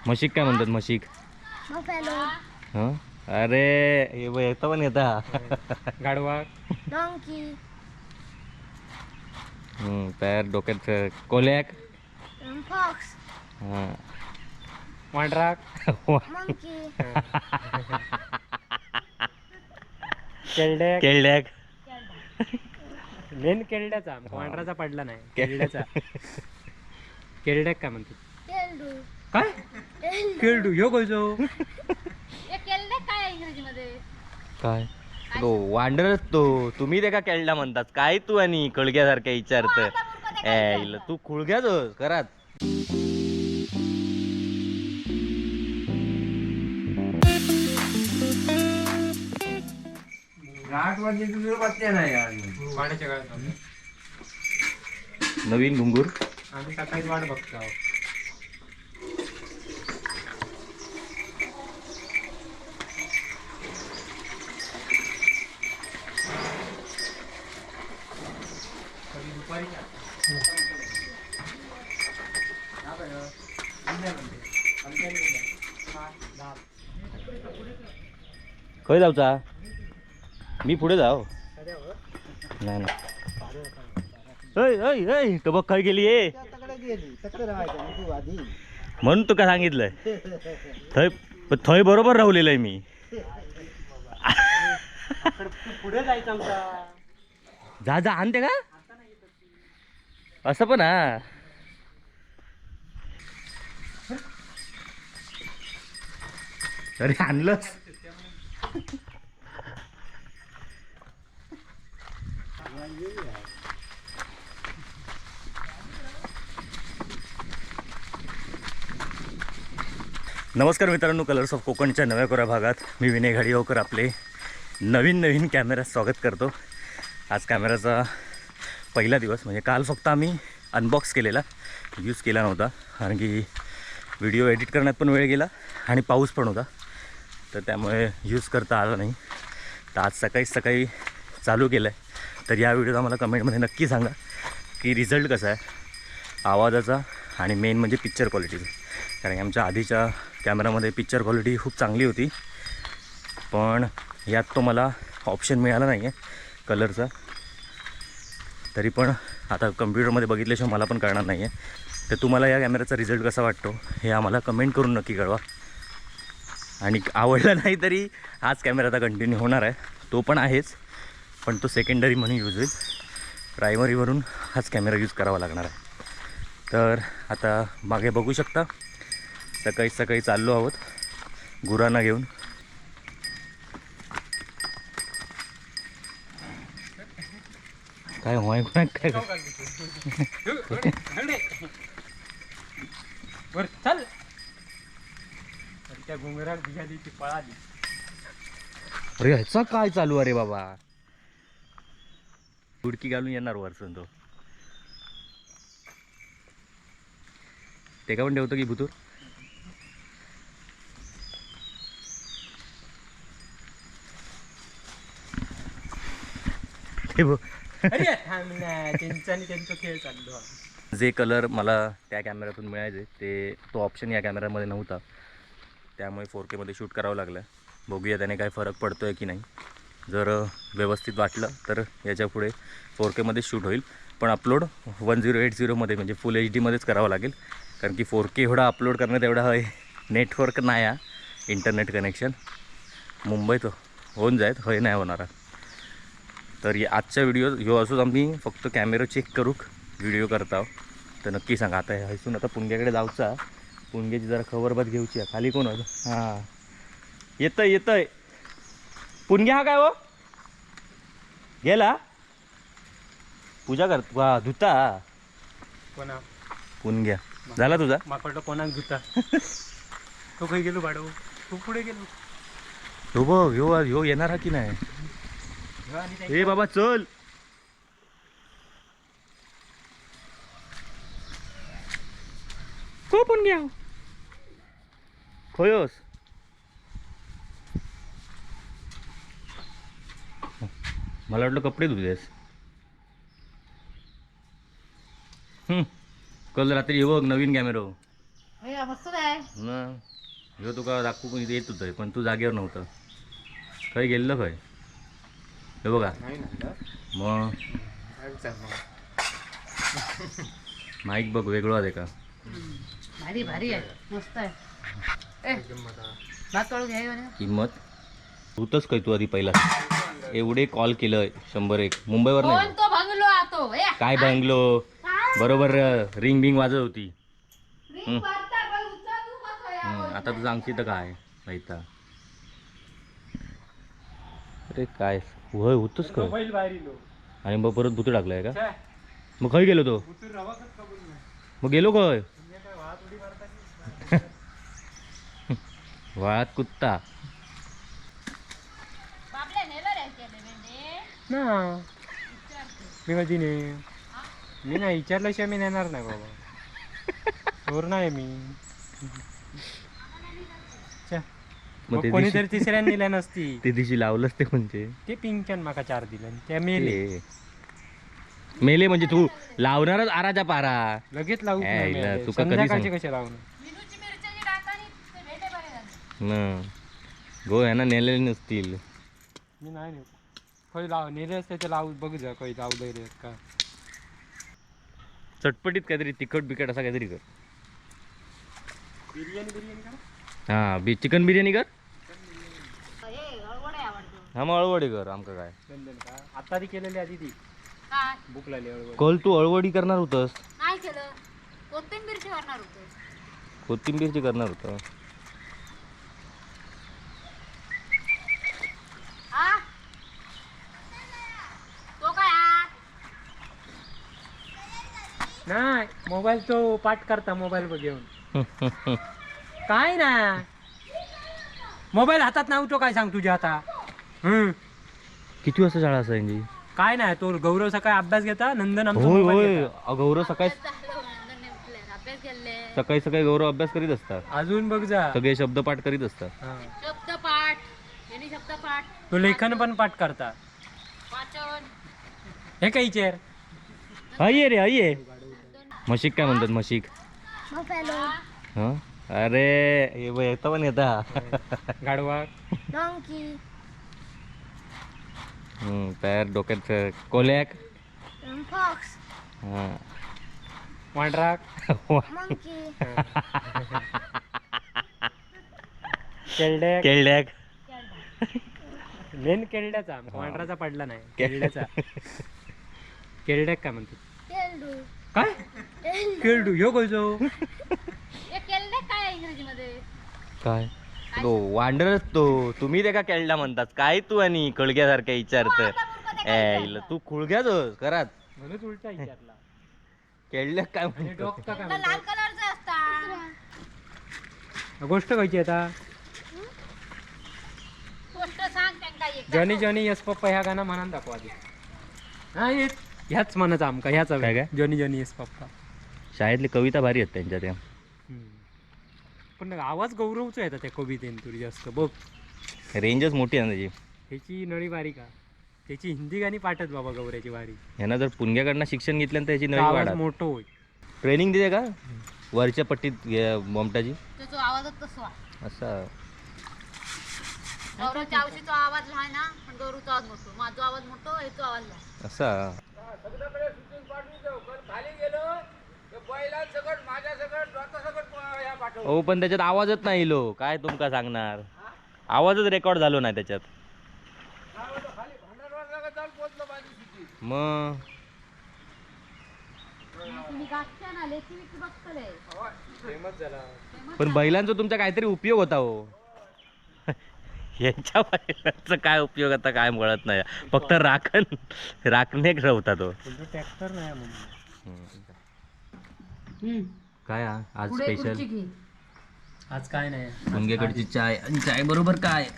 म्हशीक काय म्हणतात म्हशीक? बफॅलो. हं? अरे हे बघ, येतं पण येता. गाढवा. डोंकी. तयार डोक्यात कोल्याक. फॉक्स. हां. वांढराक. मंकी. केळड्याक. केळड्याक. मेन केळड्याचा, आमका वांढराचा पडला नाही. केळड्याचा. केळड्याक काय म्हणतात? केल्डू. काय केळडू ह्यो खंयचो? काय इंग्रजीमध्ये? काय तो वांडरच तो, तुम्ही ते का केळडा म्हणतात काय तू आणि कळग्यासारख्या विचारत? ए इला तू खुळग्याच होस खराच. वाड्याच्या काळात. नवीन घुंगूर. आम्ही सकाळीच वाट बघतो. कधी दुपारी खंय जावचा? मी पुढे जाव. नाही ना. ऐ ऐ ऐ तो बघ खय गेली ए. म्हणून तुका सांगितलं थंय थंय बरोबर राहुलेलं आहे मी. पुढे जायचं आमचा. जा जा आणते का असं पण हा. अरे आणलंच. नमस्कार मित्रांनो, कलर्स ऑफ कोकणच्या नव्या कोऱ्या भागात मी विनय घाडीगावकर आपले नवीन नवीन कॅमेऱ्यात स्वागत करतो. आज कॅमेराचा पहिला दिवस, म्हणजे काल फक्त आम्ही अनबॉक्स केलेला, यूज केला नव्हता, कारण की व्हिडिओ एडिट करण्यात पण वेळ गेला आणि पाऊस पण होता, तर त्यामुळे यूज करता आला नाही. तर आज सकाळी सकाळी चालू केलं आहे. तर या व्हिडिओत आम्हाला कमेंटमध्ये नक्की सांगा की रिझल्ट कसा आहे आवाजाचा आणि मेन म्हणजे पिक्चर क्वालिटीचा, कारण की आमच्या आधीच्या कॅमेरामध्ये पिक्चर क्वालिटी खूप चांगली होती, पण यात तो मला ऑप्शन मिळाला नाही आहे कलरचा. तरी पण आता कम्प्युटरमध्ये बघितल्याशिवाय मला पण कळणार नाही आहे. तर तुम्हाला या कॅमेऱ्याचा रिझल्ट कसा वाटतो हे आम्हाला कमेंट करून नक्की कळवा. आणि आवडला नाही तरी हाच कॅमेरा आता कंटिन्यू होणार आहे, तो पण आहेच, पण तो सेकंडरी म्हणून यूज होईल. प्रायमरीवरून हाच कॅमेरा यूज करावा लागणार आहे. तर आता मागे बघू शकता, सकाळी सकाळी चाललो आहोत गुरांना घेऊन. काय होय कोणा काय? वर चल. अरे त्या घुंगरात भिजाली ती पळाली. अरे ह्याचा काय चालू अरे बाबा, उडकी घालून येणार वरसून तो. ते का पण ठेवतो की भुतूर. ते बघ. अरे थांब ना, त्यांचा आणि त्यांचा खेळ चाललो. जे कलर मला त्या कॅमेऱ्यातून मिळायचे ते तो ऑप्शन या कॅमेऱ्यामध्ये नव्हता, त्यामुळे 4Kमध्ये शूट करावं लागलं. बघूया त्याने काय फरक पडतो आहे की नाही. जर व्यवस्थित वाटलं तर याच्यापुढे 4Kमध्ये शूट होईल, पण अपलोड 1080मध्ये म्हणजे फुल एच डीमध्येच करावं लागेल, कारण की 4K एवढा अपलोड करण्यात एवढा नेटवर्क नाही आहे, इंटरनेट कनेक्शन मुंबईत होऊन जाईल, हय नाही होणार. तर या आजच्या व्हिडिओ ह्यो असोच आम्ही फक्त कॅमेरा चेक करूक व्हिडिओ करता. तर नक्की सांगा. आता हयसून आता पुणग्याकडे जाऊचा, पुणग्याची जरा खबरबात घेऊची आहे. खाली कोण होतं? हां येतंय येतंय पुणग्या. हा काय हो गेला पूजा कर वा धुता. कोणा? पुणग्या झाला तुझा? माकडं कोणाक धुता? तो खंय गेलो भाडो? तू पुढे गेलो. ह्यो बघ, ह्यो ह्यो येणार हा की नाही? ह्यो आणि ए बाबा चल. को पण घ्या खोयोस. मला वाटलं कपडे धुतेस. काल रात्री हे बघ नवीन कॅमेरो. मस्त आहे. ना. ह्यो तुका दाखवूक येत होतं पण तू जागेवर नव्हतं. खंय गेल्लं खंय? हे बघा. मग माईक बघ वेगळो आहे का. भारी भारी आहे, मस्त आहे. ए, भात वाळू घ्याय म्हणे. किंमत होतच काय तू आधी पहिला एवढे कॉल केलं 101 मुंबईवर कोण नाही. तो भंगलो आतो ए. काय बंगलो बरोबर रिंग बिंग वाजत होती. रिंग वाजता, पण उचलू कसं या? आता तू सांगशील तर काय माहिता. अरे काय होय होतच काय. बैल बाहेर इलो. आणि मग परत भुतू टाकलाय का? मग खय गेलो तो? मग गेलो खय वाळात कुत्ता. बाबल्या नेलं रे केले भेंडे. ना मी कधी नाही, मी नाही विचारल्याशिवाय मी नेणार नाही बाबा. चोर नाही मी. छे. मग मग ते दिवशी कोणीतरी तिसऱ्याने नेल्या नसती. ते दिवशी लावलंच ते कोणते ते पिंकच्यान माका चार दिलं आणि त्या मेले. ते. मेले म्हणजे तू लावणारच आराच्या पारा. लगेच लावू ए, नाही इला मिळाले. तुका कधी संध्याकाळचे सांग- कसे लावणार? मिनूची मिरच्याची टाकानी ते भेंडे बरे झाले. न गो ह्यांना नेलेले नसतील. मी नाही नेऊ खंय. लाव नेले असते तर लावू बघ जा खंय लावले रे का. चटपटीत काहीतरी तिखट बिकट असा काहीतरी कर. बिर्याणी बिर्याणी का? हा बी चिकन बिर्याणी कर. हे अळवडे आवडतो. हा मग अळवडी कर आमका काय. नंदन का आता ती केलेली आधी ती काय भूक लागली अळवळ. कल तू अळवडी करणार होतस. नाही केलं, कोथिंबीरची करणार होतो. कोथिंबीरची करणार होतं. हा तो काय हा? नाही मोबाईल तो पाठ करता मोबाईल बघ घेऊन काय ना मोबाईल हातात नव्हतो काय सांग तुझ्या आता. हम्म. किती वाजता शाळा असायची? काय नाही तो गौरव सकाळी अभ्यास घेता, नंदन आमचा होय मोबाईल होय घेता. गौरव सकाळी झालं, नंदनने उठले, अभ्यास केले. सकाळी सकाळी गौरव अभ्यास करीत असतात. अजून बघ जा. सगळे शब्द पाठ करीत असतात. हा. शब्दपाठ यांनी शब्दपाठ. तो लेखन पण पाठ करता. वाचन. हे काही चेअर. हय रे हय. म्हशीक काय म्हणतात म्हशीक? बफॅलो. हा अरे हे बघ, येता पण येता. गाडवा. डोंकी. तयार डोक्यात कोल्याक. फॉक्स. हा. वांढराक. मंकी. केळड्या. केळड्याक. मेन केळड्याचा, वांढराचा पडला नाही केळड्याचा. केळड्याक काय म्हणतात? केल्डू. काय केळडू ह्यो खंयचो? हे केले काय आहे इंग्रजीमध्ये? काय तो वांडरच तो तुम्ही ते का केळडा म्हणतात काय तू आणि खळग्यासारख्या विचारत. ए तू खुळग्याच होस खराच. म्हणून उलटा विचारला. केळड्याक काय आणि म्हणतो? डॉग का काय त्याला लाल कलरचा असता. म्हणतात? गोष्ट खायची आता. गोष्ट सांग त्यांका एक. जॉनी जॉनी यस पप्पा ह्या गाणं म्हणान दाखवा आधी. हा ह्याच म्हणायचं आमका ह्याच काय काय? जॉनी जॉनी यस पप्पा. शाळेतली कविता भारी आहेत त्यांच्या त्या. हम्म. पण आवाज गौरवचा येतात त्या कवितेन तुरी जास्त बघ. रेंजच मोठी आहे ना त्याची. ह्याची नळी बारीक हा, त्याची हिंदी गाणी पाठत बाबा गौऱ्याची बारी. ह्यांना जर पुणग्याकडनं शिक्षण घेतलं तर त्याची नवी आवाज वाढ. मोठो होईल. ट्रेनिंग दिले का वरच्या पट्टीत बोमटाची? त्याचा आवाजच तसो आहे. असा गौरवच्या आवशीचा आवाज लहान ना, पण गौरवचा आवाज मोठो. माझा आवाज मोठो, ह्याचा आवाज लहान. असा हो पण त्याच्यात आवाजच नाही लो काय तुमका सांगणार. आवाजच रेकॉर्ड झालो नाही त्याच्यात. मग तुम्ही गाठच्या ना लेखी विकी बघतले. फेमस झाला. पण बैलांचा तुमचा काहीतरी उपयोग होता हो. यांच्या बैलांचा काय उपयोग आता काय मिळत नाही. फक्त राखण राखणे होता तो. पण तो ट्रॅक्टर नाही म्हणून. काय हा? आज स्पेशल? आज काय नाही. मुंगेकडची चाय आणि चाय बरोबर काय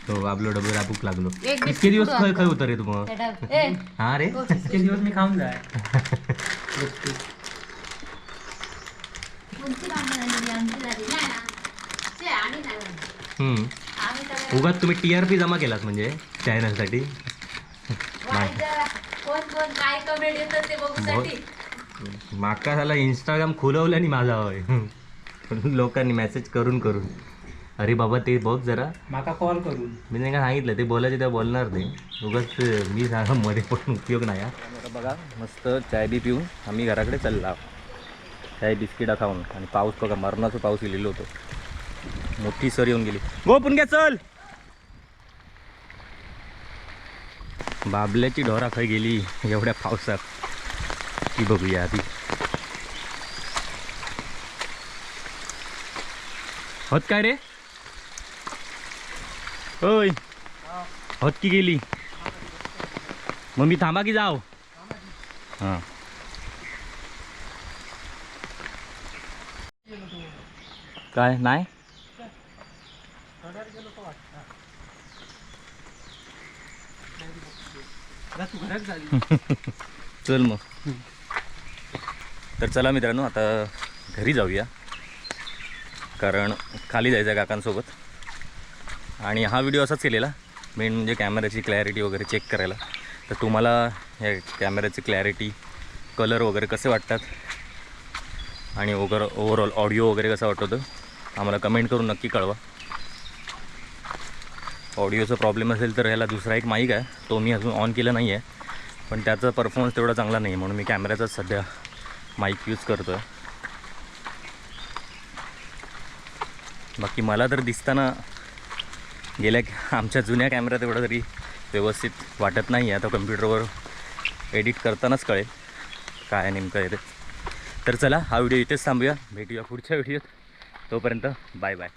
हो आपलो डबे राबूक लागलो. एक इतके दिवस खय खय होतं रे तू मग? ए हा रे. इतके दिवस मी खाऊन जाय. कोणती भांडण झाली? आमची झाली नाही ना? छे, आम्ही नाही भांडलो. हम्म. आम्ही सगळे उगाच तुम्ही टीआरपी जमा केलात म्हणजे चॅनलसाठी. वाईट कोण कोण काय कमेंट येतात ते बघूसाठी. माका झाला इंस्टाग्राम खुलवलं आणि माझा होय. पण लोकांनी मेसेज करून करून, अरे बाबा ते बघ जरा, माका कॉल करून. मी नाही का सांगितलं ते बोलायचे तेव्हा बोलणार ते, उगाच मी सांगा मध्ये पण उपयोग नाही हा. बघा मस्त चाय बी पिऊन आम्ही घराकडे चालला, चाय बिस्किटा खाऊन. आणि पाऊस बघा, मरणाचा पाऊस इलेलो होतो, मोठी सर येऊन गेली. गो पुणग्या चल. बाबल्याची ढोरा खय गेली एवढ्या पावसात ती बघूया आधी. होत काय रे? ओय होत की गेली? मग मी थांबा की जाव. हां काय नाही. तू घरात झाली. चल मग. तर चला मित्रांनो, आता घरी जाऊया, कारण खाली जायचं आहे काकांसोबत. आणि हा व्हिडिओ असाच केलेला मेन म्हणजे कॅमेऱ्याची क्लॅरिटी वगैरे चेक करायला. तर तुम्हाला ह्या कॅमेऱ्याची क्लॅरिटी, कलर वगैरे कसे वाटतात आणि ओव्हरऑल ऑडिओ वगैरे कसा वाटतो तो आम्हाला कमेंट करून नक्की कळवा. ऑडिओचा प्रॉब्लेम असेल तर ह्याला दुसरा एक माईक आहे, तो मी अजून ऑन केला नाही आहे, पण त्याचा परफॉर्मन्स तेवढा चांगला नाही आहे, म्हणून मी कॅमेऱ्याचाच सध्या माईक यूज करतो आहे. बाकी मला तर दिसताना गेल्या आमच्या जुन्या कॅमेऱ्यात एवढं तरी व्यवस्थित वाटत नाही आहे. आता कम्प्युटरवर एडिट करतानाच कळेल काय नेमकं आहे ते. तर चला हा व्हिडिओ इथेच थांबूया, भेटूया पुढच्या व्हिडिओत. तोपर्यंत बाय बाय.